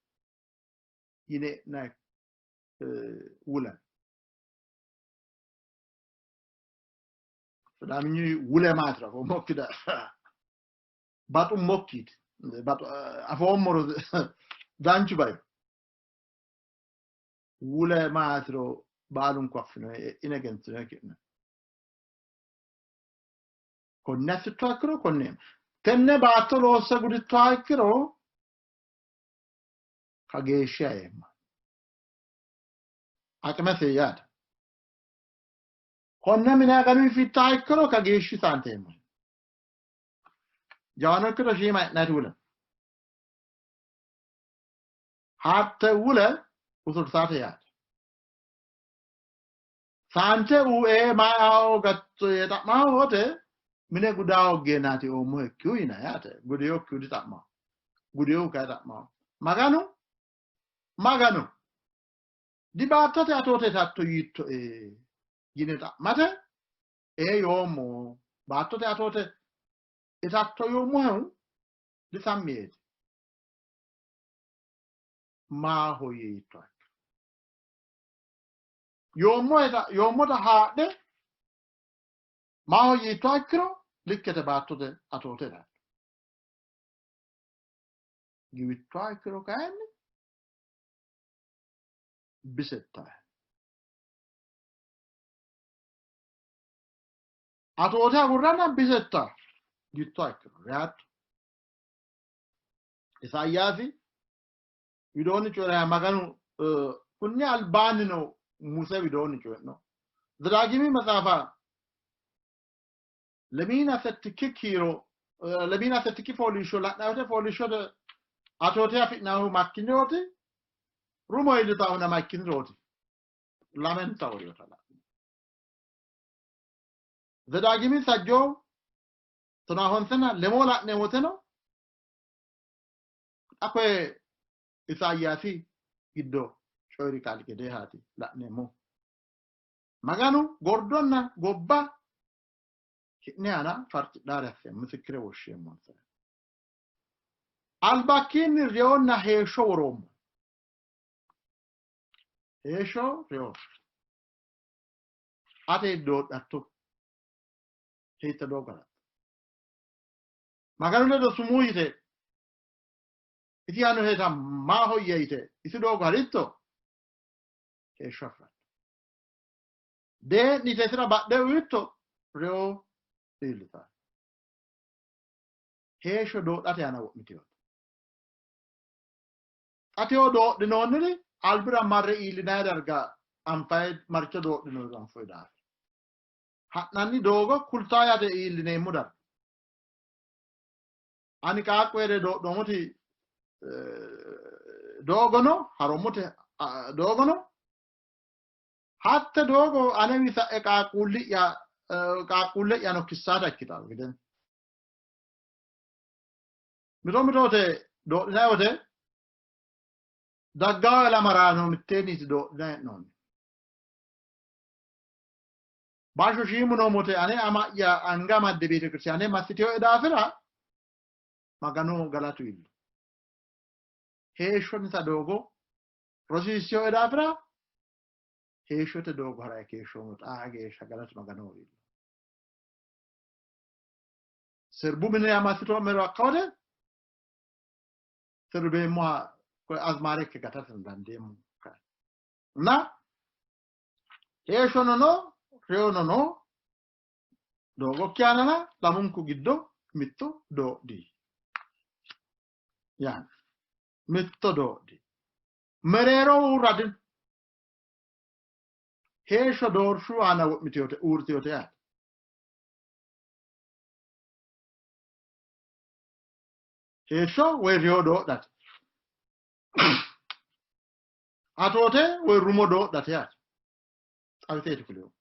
yine wula. Sidaaminyu wule maatira afoommokki daafira baxummokkiiti afoommoro danchu bayo. Wule maatiro baalunku affino e'ine egentino ki'ne. Konne assittoha ikkiro konne tenne baatto loosse gudittoha ikkiro kageeshshiha eemma. Aqimese yaate. Konne mine aganu fittoha ikkiro kageeshshi saanteemmo. Jawano ikkiro shiima e'nati wule. Hatte wule usursaate yaate. Saante uee maa gatto yee xa'maa wote mine gudaa hoggeenaati oommohekkihu yina yaate. Gudeyokkihu dixa'maa. Gudeyohu kayi xa'maa. Maganu Maganu dibaattote atoote itatto yiittoe yine xa'mate ee yoommo baattote atoote itatto yoommohehu disammi yeeti. Maahoyye yiittoha ikkiro. Yoommota haadhe maahoyye yiittoha ikkiro likkete baattote atoote itatto. Giwittoha ikkiro kayinni Bisetta. Atoote agurranna bisetta gitto ikkiro reyaatto. Isaayyaasi widoonni coyi'ra Maganu kunni albaanni no Muse widoonni coyi'no. Zedaagimi maxaafa 28 kiiro 28 fooliishsho la'nanni wote fooliishshote atoote afi'nannihu makkinirooti rumo iillitaahuna makkinirooti lamenta woriyota la'no. Zedaagimi sajjoo 95 la'neemmo woteno xa koye Isaayyaasi giddo coyi'ri qaali gedeehaati la'neemmo. Maganu gordonna gobba ki'ne aana farcidhaare asseemmo, misikkire woshsheemmonsa. Albakkiinni reyonna heeshsho woroommo. Heeshsho reyo. Ate doodhatto. Hiitte doogo haratto? Maganu ledo sumuu yite isi yaannoheta maahoyye yite isi doogo haritto heeshsho afi'ratto. Dee'nite isira badhe uyitto reyo iillitanno. Heeshsho doodhate aana wo'mitinote. Xa teyo doodhinoonniri albira marre iillinanni darga anfayi maricho doodhinoonniro anfoyi daafira. Ha'nanni doogo kultaa yaate iillineemmo darga. Ani qaaqqu hee're doodhoommoti doogono harommote doogono hatte doogo anewi sa'e qaaqquulli'ya qaaqquulle'yano kissaata ikkitanno gede. Mito mitoote doodhinanni wote daggawa ilamaraano mitteenniiti doodhinanni hee'noonni. Bashsho shiimu noommote ane ama'ya anga amadde beetekiristiyaane massitinoe daafira Maganu galatu iillo. Heeshshonnita doogo rosiissinoe daafira heeshshote doogo ha'rayi keeshshoommo xaa geeshsha galatu Maganoho iillo. Sirbu mine massitoommero hakka wote sirbeemmoha azmaare ikke gatate dandeemmo. Na heeshshono no reyono no doogokki aanana lamunku giddo mitto doodhi yaanno. Mitto doodhi. Mereero uurra dino. Heeshsho doorshu aana wo'mitinote uurritinote yaate. Heeshsho woy reyo doodhate. Atoote woy rumo doodhate yaate. Xawiseeti kulihu.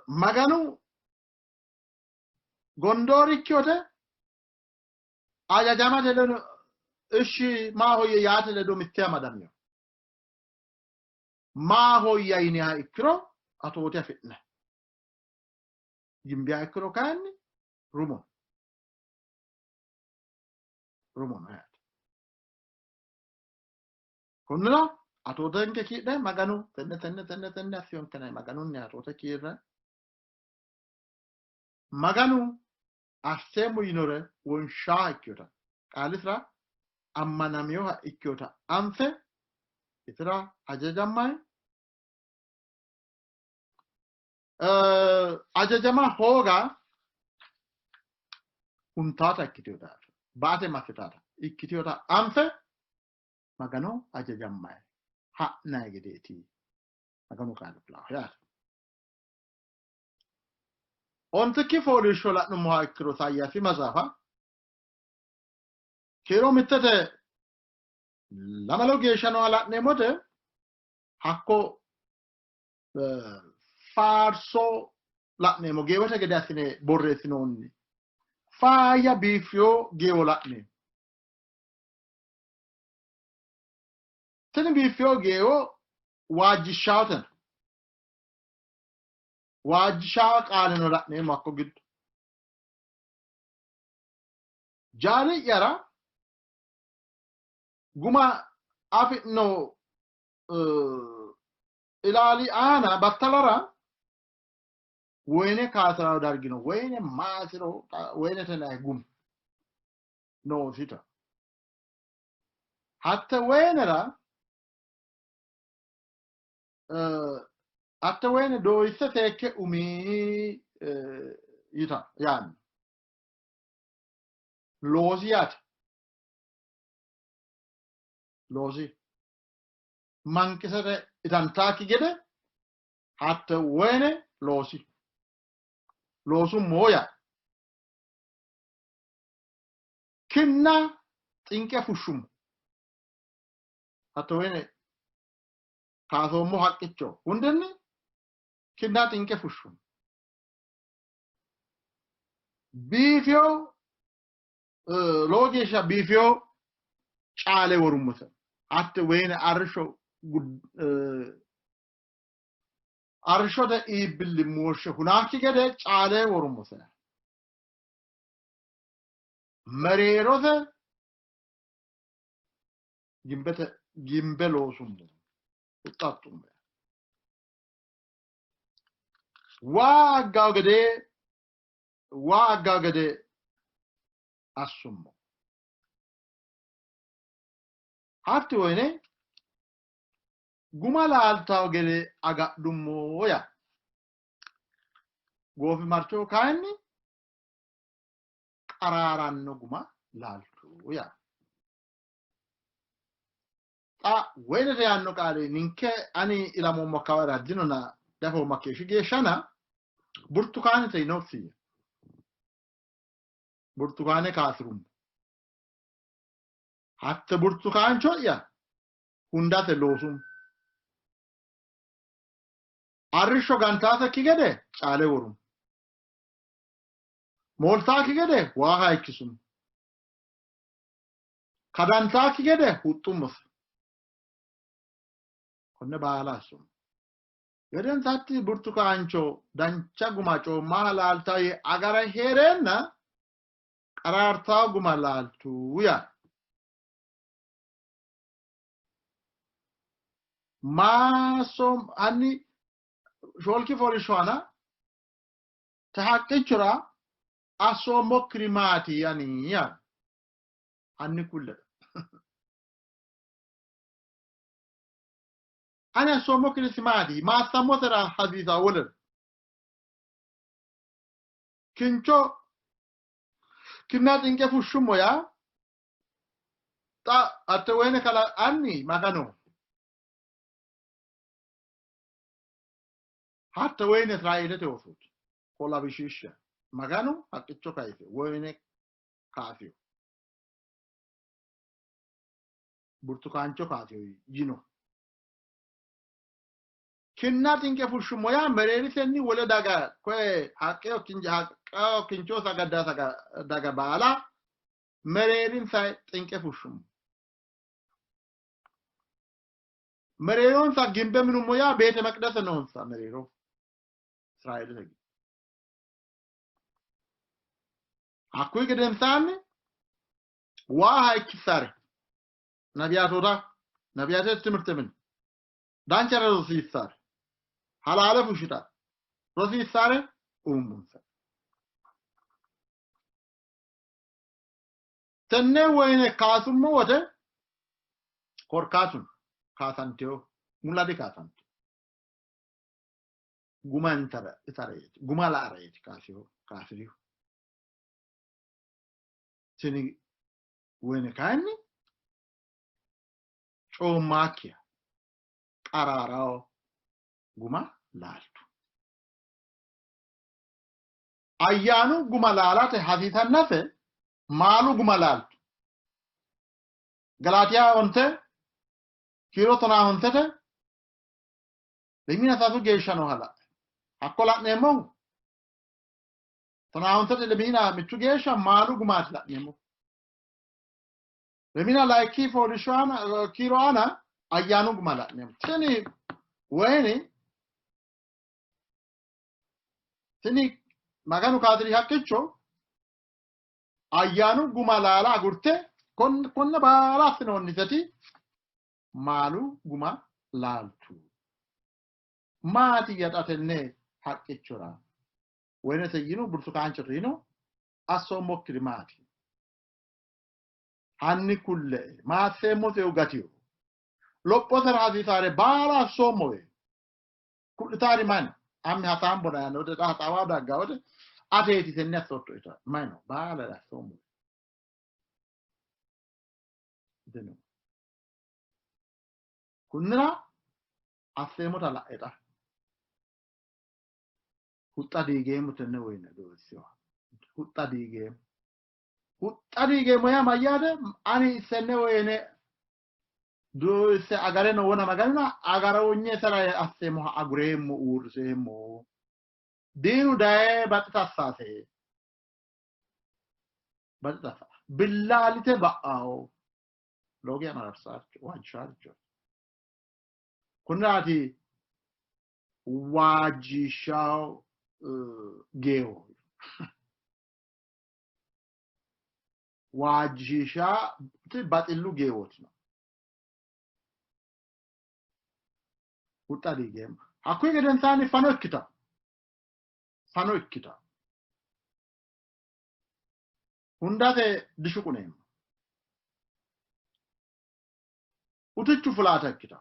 Maganu gondoorikkiyote ajajamate ledo ishshi maahoyye yaate ledo mitte amadamino. Maahoyya yiniha ikkiro atoote afi'ne. Gimbiha ikkiro kayinni rumo. Rumo no yaate. Konnira atootenke kiidhe Maganu tenne tenne tenne tenne assiyonkenai Maganunni atoote kiirre Maganu asseemmo yinore wonshaa ikkinota qaalisira ammanaminoha ikkinota anfe isira hajajammai hajajama hooga huntaata ikkitino daafira baate massitaata ikkitinota anfe Magano hajajammai ha'nai gedeeti Maganu qaali kulannohu yaate. Ontikki fooliishsho la'nummoha ikkiro Isayaasi maxaafa kiiro 1 4 geeshsha nooha la'neemmote hakko faarso la'neemmo geewote gede assine borreessinoonni faayya biiffiyo geewo la'neemmo. Tini biiffiyo geewo waajjishshaateno waajjishaa qaaleno la'neemmo hakko giddo. Jaali'yara guma afi'no ilaali aana battalara woyine kaasi'ranno dargi no. Woyine maasiro woyinete nayi gumi noosita. Hatte woyinera hatte woyine dooyisse seekke umi yita yaanno. Loosi yaate. Loosi. Manqisete itantaakki gede hatte woyine loosi. Loosummo yaa. Kinna xinqe fushshummo. Hatte woyine kaasoommo haqqicho hundinni kinna xinqe fushshummo. Biifiyo lowo geeshsha biifiyo caale worummose. Hatte woyine arrishsho arrishshote iibbilli mooshshe hunaakki gede caale worummose. Mereerose gimbete gimbe loosummo huxxattummo. Waa aggawo gede waa aggawo gede assummo. Hatti woyine guma laaltawo gede agadhummo yaa. Goofimarchoho kayinni qaraaranno guma laaltu yaa. Xa woyinete yaanno qaali ninke ani ilamoommo akkawara dinona dafoommo hakkeeshshi geeshshana burtukaanete yinoffi. Burtukaane kaasirummo. Hatte burtukaancho'ya hundate loosummo. Arrishsho gantaasekki gede caale worummo. Mooltaakki gede waa hayikkisummo. Kadantaakki gede huxxummose. Konne baala assummo. Gedensaatti burtukaancho dancha guma coommaha laaltawo yee agara hee'reenna qaraartawo guma laaltu yaa. Maasso hanni shoolki fooliishsho aana te haqqichora assoommokkiri maati yani yaa. Hanni kulle. Ani assoommokkiri isi maati? Maassammosera hasiisaa wolere. Kincho kinna xinqe fushshummo yaa xa hatte woyine kalaqanni Magano. Hatte woyine Israeelete oosooti. Kolabishiishsha. Maganu haqqicho kayise woyine kaasiyo. Burtukaancho kaasiyo yino. Kinna xinqe fushshummo yaa mereerisenni wole daga koye haqqeo kincho sagadda daga baala mereerinsa xinqe fushshummo. Mereeronsa gimbe minummo yaa beete meqdese noonsa mereero Israeelete giddo. Hakkuyi gedensaanni waa hayikkissare nabiyaatoota nabiyaatete timirte mine danchare rosiissare halaale fushshitare rosiissare uummonsa. Tenne woyine kaasummo wote korkaatuno kaasanteyo mulla dikaasanteo. Guma intara itareeti guma la'areeti kaasiyo kaasirihu. Tini woyine kayinni coommaakkiha qaraaraho guma laaltu. Ayyaanu guma laalate hasiisannase maalu guma laaltu. Galaatiya 9 kiiro 15 lemina sasu geeshsha nooha la'ne. Hakko la'neemmohu 15 lemina 1 geeshsha maalu gumaati la'neemmohu. Lemina layikki fooliishsho aana kiiro aana ayyaanu guma la'neemmo. Tini woyini tini Maganu kaadiri haqqicho ayyaanu guma laala agurte konne baala assinoonniseti maalu guma laaltu. Maati xa tenne haqqichora? Woyinete yino burtukaanchote yino assoommokkiri maati? Hanni kulle ma asseemmosehu gatiyo. Lophosera hasiisaare baala assoommowe. Ku'litaari mayi no? Amme hasaambona yaanno wote xa hasaawa dagga wote ateeti tenne assootto yita mayi no? Baalare assoommowe. Dino. Kunnira asseemmota la'e xa. Huxxa diigeemmo tenne woyine doorsinoha. Huxxa diigeemmo. Huxxa diigeemmo yaa mayyaate? Ani tenne woyine dooyisse agare no wona maganuna agaroonyesera asseemmoha agureemmo uurriseemmo. Diinu daye baxxita assaase. Baxxita assa. Billaalite ba'ao. Lowo geya mararsaaricho, waajjishaaricho. Kunniraati waajjishawo geewo. Waajjishaati baxillu geewooti no. Huxxa diigeemmo. Hakkuyi gedensaanni fano ikkita. Fano ikkita. Hundate dishuquneemmo. Utichu fulaata ikkita.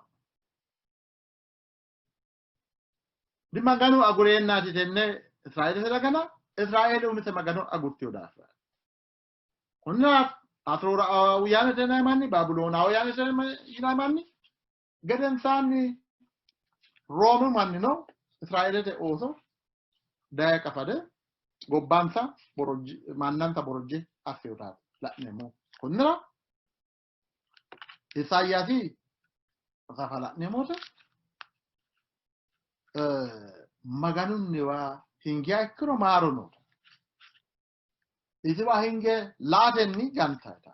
Di Maganu agureennaati tenne Israeelete dagana Israeele umise Magano agurtino daafira. Konnira Asooraawiyaanete yinanni manni, Baabiloonaawuyaanete yinanni manni, gedensaanni Roomu mannino Israeelete ooso daye qafade gobbansa borojji mannansa borojje assinotaati la'neemmo. Konnira Isayaasi maxaafa la'neemmo wote Maganunniwa hingiha ikkiro maaro noota isiwa hinge laatenni gantayita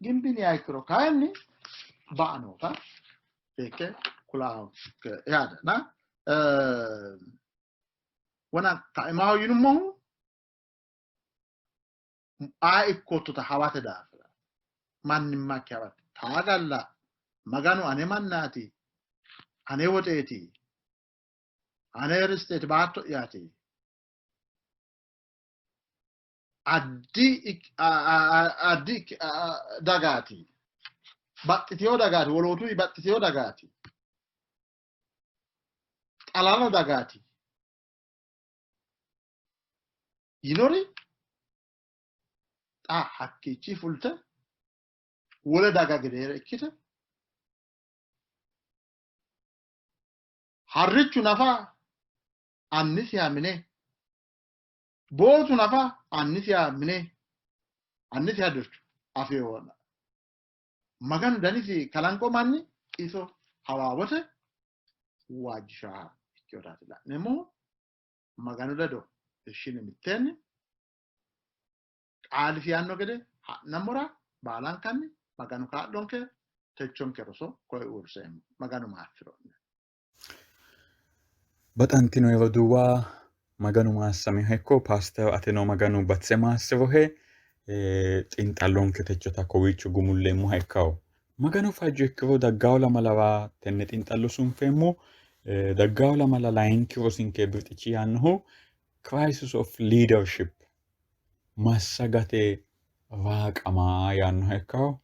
gimbiniha ikkiro kayinni ba'a noota seekke kulaanke yaate. Na wona kaimaho yinummohu aye ikkoottota hawate daafira mannimmakki hawate taagalla Maganu ane mannaati, ane woxeeti, ane risteeti, baatto'yaati. Addi addi dagaati, baxxitino dagaati, wolootu baxxitino dagaati, xalala dagaati yinori xa hakkiichi fulte wole daga gedeere ikkite harrichu nafa annisiha mine bootu nafa annisiha mine annisiha dircho afeewona Maganu danisi kalanqo manni iso hawaawote waajjishaa ikkinotaati la'neemmohu. Maganu ledo ishine mitteenni qaalisi yaanno gede ha'nammora baalankanni Maganu kaa'lonke. Techonke roso koye uurriseemmo. Maganu maassiro'ne. Baxantino roduuwa Maganu maassamiha ikko. Paaster ateno Maganu batise maassirohe. Xiinxallonke techota kowiicho gumulleemmoha ikkawo. Maganu fajjo ikkiro daggawo lamalawa tenne xiinxallo sunfeemmo. Daggawo lamala layinki rosinke birxichi yaannohu Crisis of Leadership massagate raaqama yaannoha ikkawo.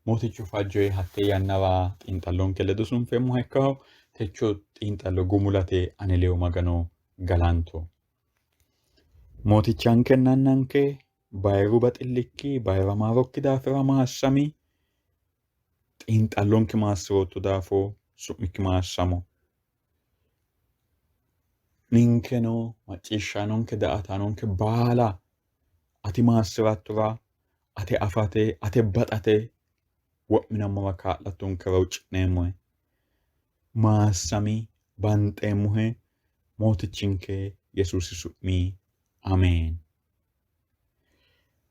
Mootichu fajjo yee hattee yannara xiinxallonke ledo sunfeemmoha ikkawo. Techo xiinxallo gumulate ane leyo Magano galanto. Mootichankenna Annanke, bayiru baxillikki, bayira maarokki daafira maassami. Xiinxallonke maassi'rootto daafo su'mikki maassamo. Ninkeno macciishshaanonke daa''ataanonke baala ati maassi'rattora, ate afate, ate baxate wo'minammora kaa'lattonkera huucci'neemmohe. Maassami, banxeemmohe Mootichinke Yesuusi su'mi Ameen.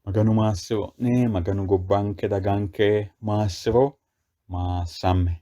Maganu maassi'ro'ne, Maganu gobbanke daganke maassi'ro, maassamme.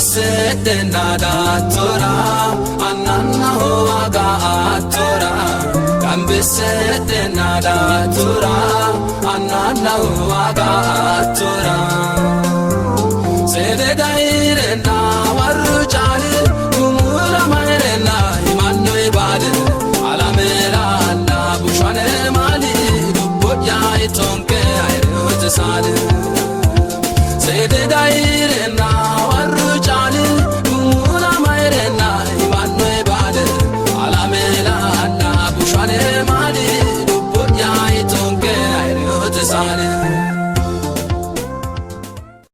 Gambissettenna daattora annannaho agaattora Gambissettenna daattora annannaho agaattora Seede dayrenna warru caali gumula mayrenna himannoy baali alameelaalla bushane maali dubbo'ya itonke ayreote saali Seede dayrenna warru caali gumula mayrenna himannoy baali alameelaalla bushane maali dubbo'ya itonke ayreote saali.